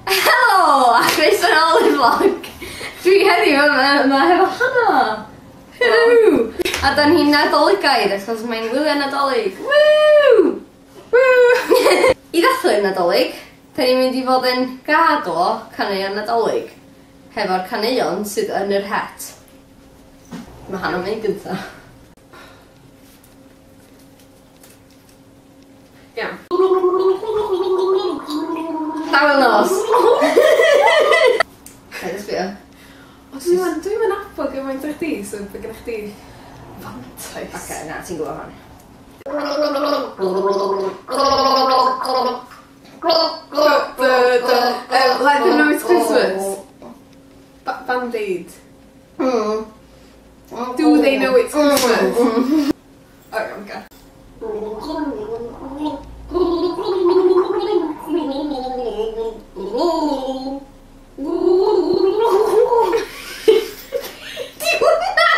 Helo! A chroeso nôl i'r vlog. Dwi heddiw yma, yma hefo Hana. Hello! A da ni'n Nadoligaidd achos mae'n wyliau Nadolig. Woo! Woo! I ddathlu'r Nadolig, da ni'n mynd i fod yn gaglo caneuon Nadolig hefo'r caneuon sydd yn yr het. Mae Hana'n mynd gynta. Iawn. Tawel nos. Paid â sbio. O dwi'm yn nabod gymaint o chdi so by' gennych chdi fantais. Oce na ti'n gwbo hon. Let them know it's Christmas. Band Aid. Mm. Do they know it's Christmas? O iawn oce. Di hwnna!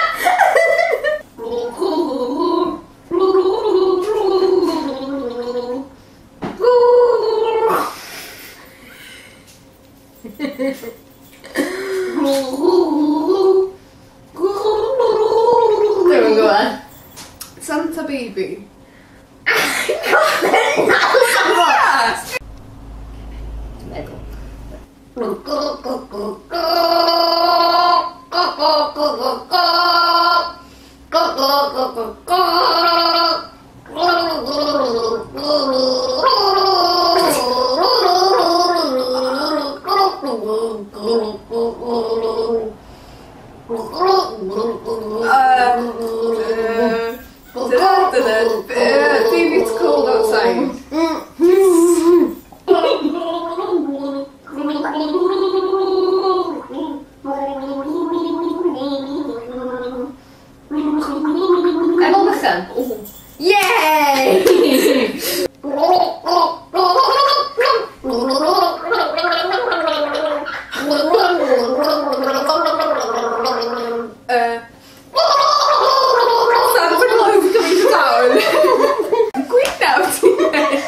Dwi'm yn gwbod. Santa Baby. Dwi'n meddwl. Baby it's cold outside. Ebol Bychan? Yay! Santa Claus is coming to town. Gwynaf ti'n neud?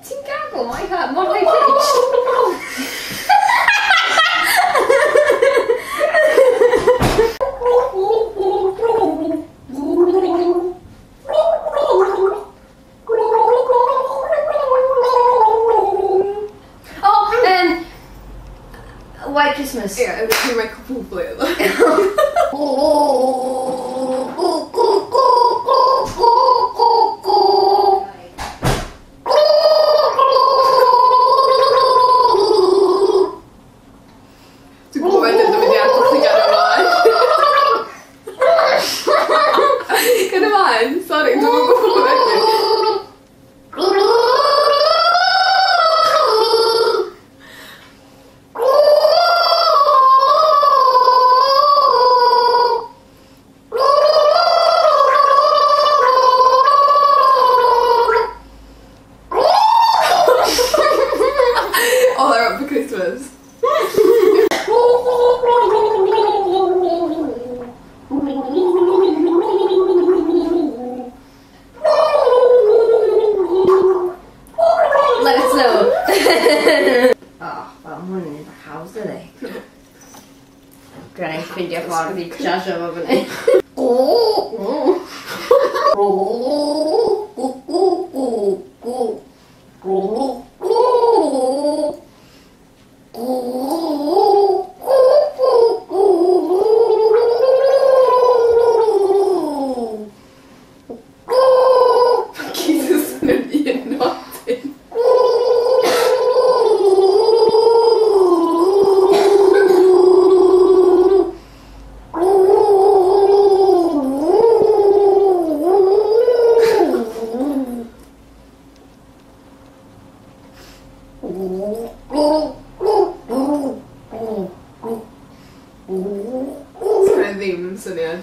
Ti'n gagl mor high, mor high pitched. Oh, White Christmas. Ie, yeah, ti'n Michael Bublé oedd o. Dwi'n gwybod wedyn dwi'n mynd i adal chdi gario ymlaen. Gario ymlaen, sori, dwi'm yn gwybod wedyn. All I Want for Christmas. Let it snow. Oh, wel, ma' hwn yn un bach hawdd, dydi? Dwi'n rhaid ffeindio ffordd i jasio fo fyny. Jesus, yn un nodyn. Sgynna i ddim syniad.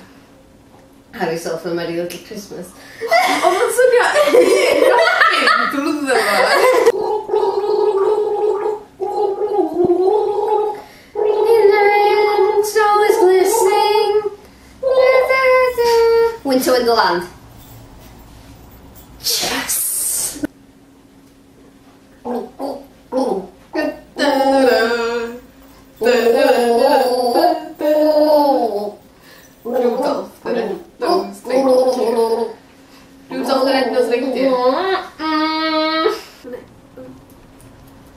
Have yourself a merry little Christmas. Ond mae'n swnio un nodyn drwyddo fo. In the rain, snow is glistening. Winter Wonderland. Yes! Rudolph the Red-Nosed Reindeer. Rudolph the Red-Nosed Reindeer.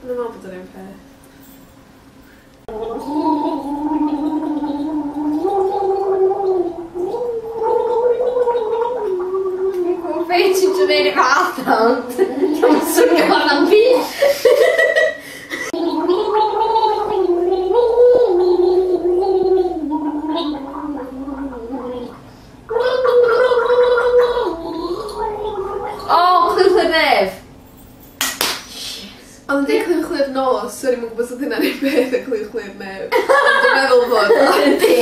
Dwi'n meddwl bod yr un peth. Fe ti'n dweud y fath ond dwi'n swnio am fi. Oh, Clwb Nef! Ond yn deud Clwb Clwb Nos, so o'n i'm yn gwybod os oedd hynna'n un peth a Clwb Clwb Nef. Dwi'n meddwl bod. Yndi.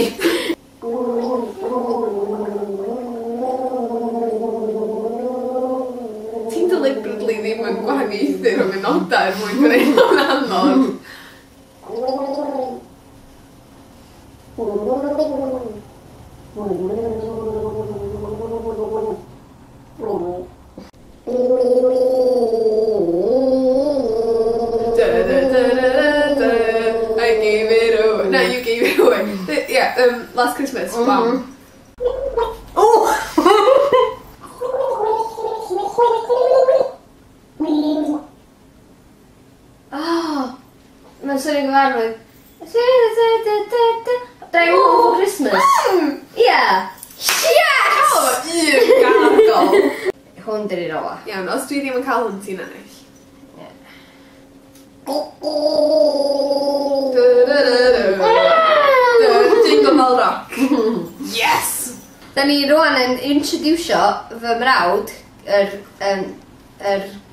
Ti'n deliberately ddim yn gwahaniaethu rhwng y nodau er mwyn gwneud o'n anodd. I gave it away. No, you gave it away. Yeah, Last Christmas. Bam. Oh! Oh, mae'n swnio'n gyfarwydd. Driving Home for Christmas. Yeah. Yes! Oh, un gargol. Hwn di'r un ola. Iawn, os dwi ddim yn cael hwn, ti'n ennill. Jingle Bell Rock. Yes! Da ni rwan yn introducio fy mrawd, yr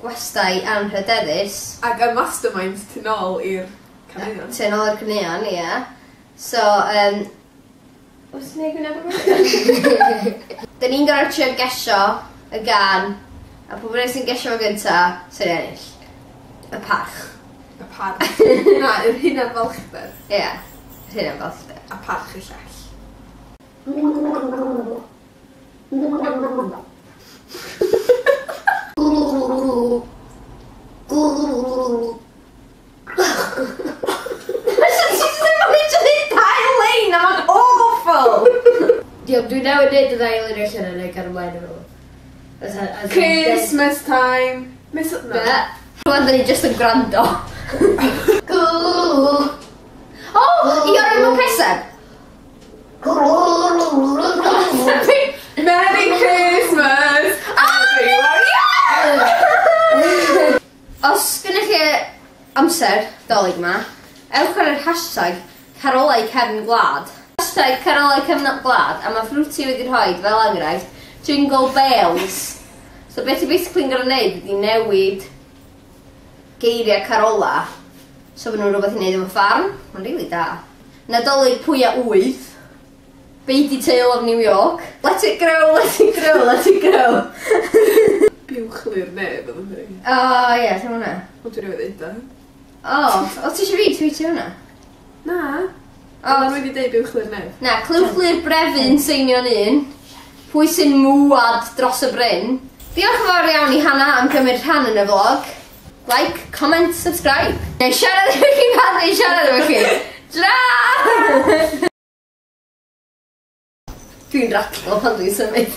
gwestai anrhydeddus. Ac y mastermind tu nôl i'r caneuon. Tu nôl i'r caneuon, ie. So, oes neb yn efo? Da ni'n gorfod trio gesio y gan, a pwy bynnag sy'n gesio fo gynta, sy'n ennill. Y parch. Y parch. Na, yr hunan falchder. Ie, yr hunan falchder. A parch y llall. Dau lein, a mae'n awful! Diolch, dwi newydd neud y ddau lein allan yna gan ymlaen efo. Christmas time! Miss... Na. Rwan, da ni jyst yn gwrando. Oh! I o'r enw Peseb! Merry Christmas! Everyone! Os gennych chi amser Dolig yma, ewch ar yr hashtag Carolau Cefn Gwlad. Hashtag Carolau Cefn Gwlad, a mae Fruity wedi rhoi fel enghraifft Jingle Bells. So beth ti basically'n gorfod wneud ydi newid geiriau Carola, so maen nhw'n rhywbeth i wneud efo ffarm. Mae'n rili da. Nadolig pwy a wyth. Baby Tale of New York. Let it grow, let it grow, let it grow. Buwchlu'r neb oedd yn dweud. O, ie, ti'n hwnna? O, dwi'n rhywbeth ddeud o. O, o ti eisiau fi tweetio hwnna? Na. O, Oedden wedi deud buwchlu'r neb. Na, clywchlu'r brefyn seinio'n un. Pwy sy'n mwad dros y bryn. Diolch yn fawr iawn i Hannah am cymryd rhan yn y vlog. Like, comment, subscribe. Neu siarad efo chi pan neu siarad efo chi. Tra! Dwi'n ratlo pan dwi'n symud.